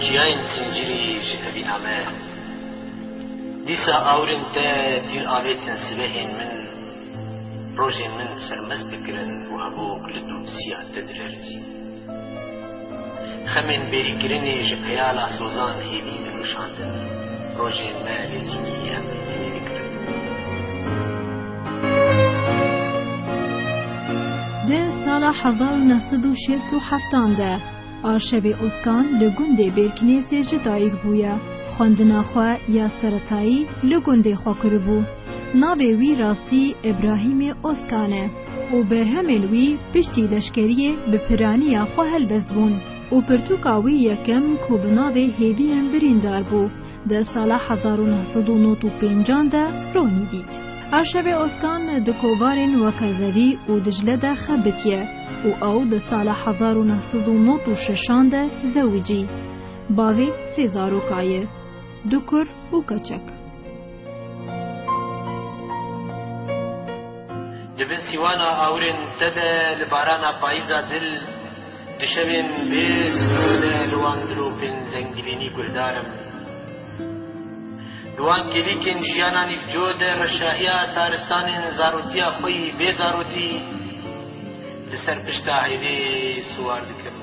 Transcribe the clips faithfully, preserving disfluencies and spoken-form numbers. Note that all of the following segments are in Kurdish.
Çiyayên zincirî ji evîna me. Dîsa awirên te dîr avêtin sibehên min. Rojên min sermest dikirin û hevok li dûpsiya te dilerzî. Xemên bêrîkirinê ji peyala sozan hêvî dilweşandin. Rojên me lêzînî em tê dikirin. Di sala hezar û neh sed û şêst û heftan de Arşevê Oskan li gundê Bêrkinêsê ji dayik bûye. Xwendina xwe ya seretayî li gundê xwe kiribû. Navê wî rastî Îbrahîmê Oskan e û berhemên wî piştî leşkeriyê bi piraniya xwe helbest bûn û pirtûka wî yekem ku bi navê Hêviyên Birîndar bû, di sala hezar û neh sed û nod û pêncan de ronî dît. Arşevê Oskan di kovarên weke Zevî û Dicle de xebitiye û ew di sala hezar û neh sed û nod û şeşan de zewicî. Bavê sê zaroka ye, du kur û keçek. Di bin sîwana awirên te de li barana payîza dil, di şevên bê sibû de li wan dilopên zengilînî guhdar im. Li wan kêlîkên jiyana nîvco de reşahiya taristanên zarotiya xwe yî bê zarotî li ser pişta heyvê siwar dikim.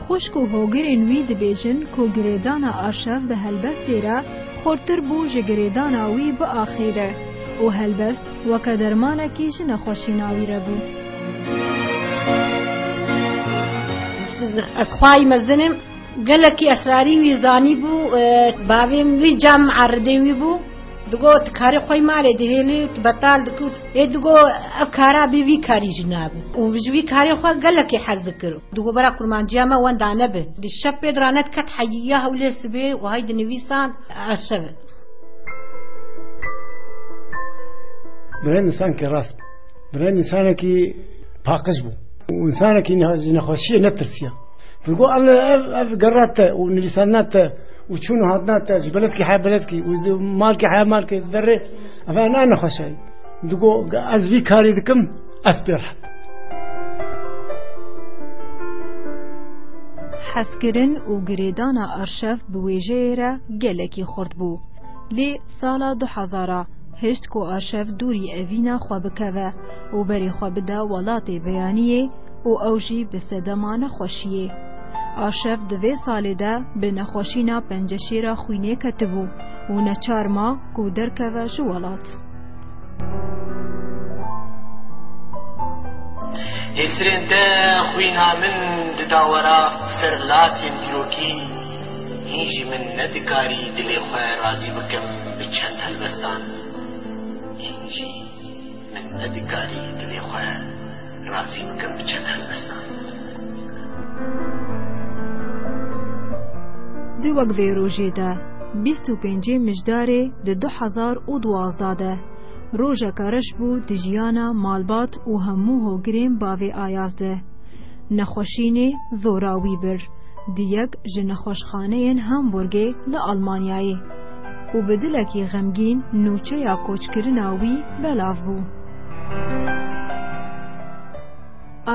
Xwişk û hogirên wî dibêjin ku girêdana Arşev bi helbestê re xurtir bû ji girêdana wî bi axê re û helbest weke dermanekî ji nexweşîna wî re bû. Ez xwayî mezin im, gelekî esrarî wî zanîbû, e, bavê min wî cem eridê wî bû. Digot, tu karê xwe yî malê dihêlî, tu betal dikî. Ê digot, ev kara bê vî karî jî nabe. Û ji vî karê xwe gelekî hez dikir. Digot, bera kurmanciya me wenda nebe. Di şepê dirane diket heyiya hewlê sibê û hay dinivîsand Arşev e. Birayê însanekî rast. Birayê însanekî paqij bû. Û însanekî ne-, ji nexweşiyê netirsiya. Digot, ev, ev, ev gerra te û nivîsandina te û çûn û hatina te ji beledkî heya beledkî û ji malkî heya malkê derê, ev ne nexweşe ye. Digot, ez vî karî dikim, ez pê rehet. Hezkirin û girêdana Arşev bi wêjeyê re gelekî xurt bû. Lê sala du hezar a hişt ku Arşev dûrî evîna xwe bikeve û berê xwe bide welatê beyaniyê û ew jî bi sedema nexweşiyê. Arşev di vê salê de bi nexweşîna penceşêra xwînê ketibû û neçar ma ku derkeve ji welat. Hêsirên te xwîna min dida wera ser latên dîrokî. Hîn jî min nedikarî dilê xwe razî bikim bi çend helbestan. Hîn jî min nedikarî dilê xwe razî bikim bi çend helbestan. Di wek vê rojê de, bîst û pêncê Mijdarê di du hezar û duwazdeh de, rojeke reş bû di jiyana malbat û hemû hogirên bavê Ayaz de. Nexweşînê zora wî bir, di yek ji nexweşxaneyên Hamburgê li Almanyayê û bi dilekî xemgîn nûçeya koçkirina wî belav bû.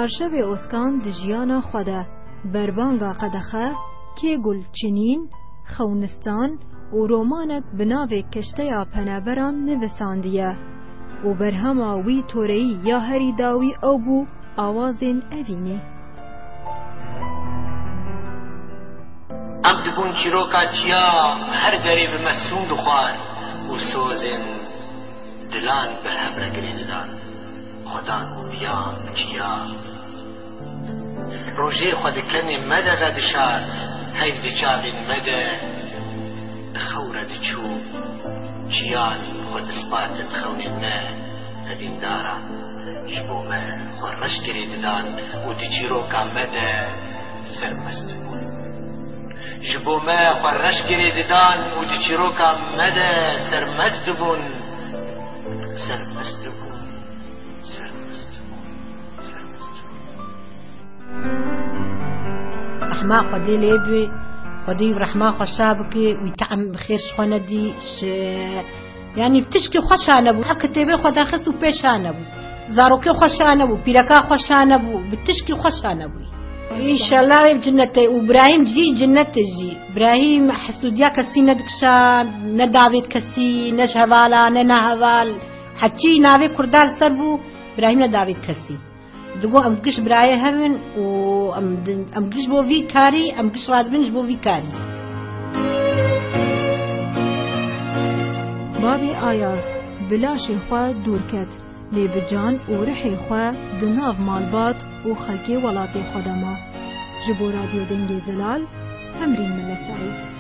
Arşevê Oskan di jiyana xwe de berbanga qedexe, kêgul çinîn, xewnistan û romanek bi navê Keşteya Penaberan nivisandiye û berhema wî toreyî ya herî dawî ew bû, Awazên Evînê. Em dibûn çîroka çiya, her derê bi me sûnd dixwar û sozên dilan bi hev re girê didan. Xwedan û biyan çiya. Rojê xwe di kenê me de vedişart, heyv di çavên me de, di xew re diçû. Çiyan xwe dispatin xewnên me evîndara. Ji bo me xwe reş girê didan û di çîroka me de sermest dibûn. Ji bo me xwe reş girê didan û di çîroka me de sermest dibûn. Sermest dibûn. Sermest dibûn. Sermest dibûn. Rehma Xwedê lê bê, Xwedê rehma xwe şa bike, wî te'm bi xêr ji xwe nedî, ji, yanî tişkî xwe şa nebû. Ev kitêbê xwe derxist û pê şa nebû. Zarokê xwe şa nebû, pîreka xwe şa nebû, bi tişkî xwe şa nebû. Înşallah wê bi cinnetê û Birahîm jî cinnetê jî. Birahîm hesûdiya kesî nedikişand, ne davêt kesî, ne ji hevala, ne naheval. Heçî navê Kurda li ser bû, Birahîm ne davêt kesî. Digo em giş birayê hevin û em, em giş bo vî karî, em giş radibin ji bo vî karî. Bavê Aya bi laşê xwe dûr ket, lê bi can û rihê xwe di nav malbat û xelkê welatê xwe de ma. Ji bo Radyo Dengê Zelal, Hemrîn Mele Seîd.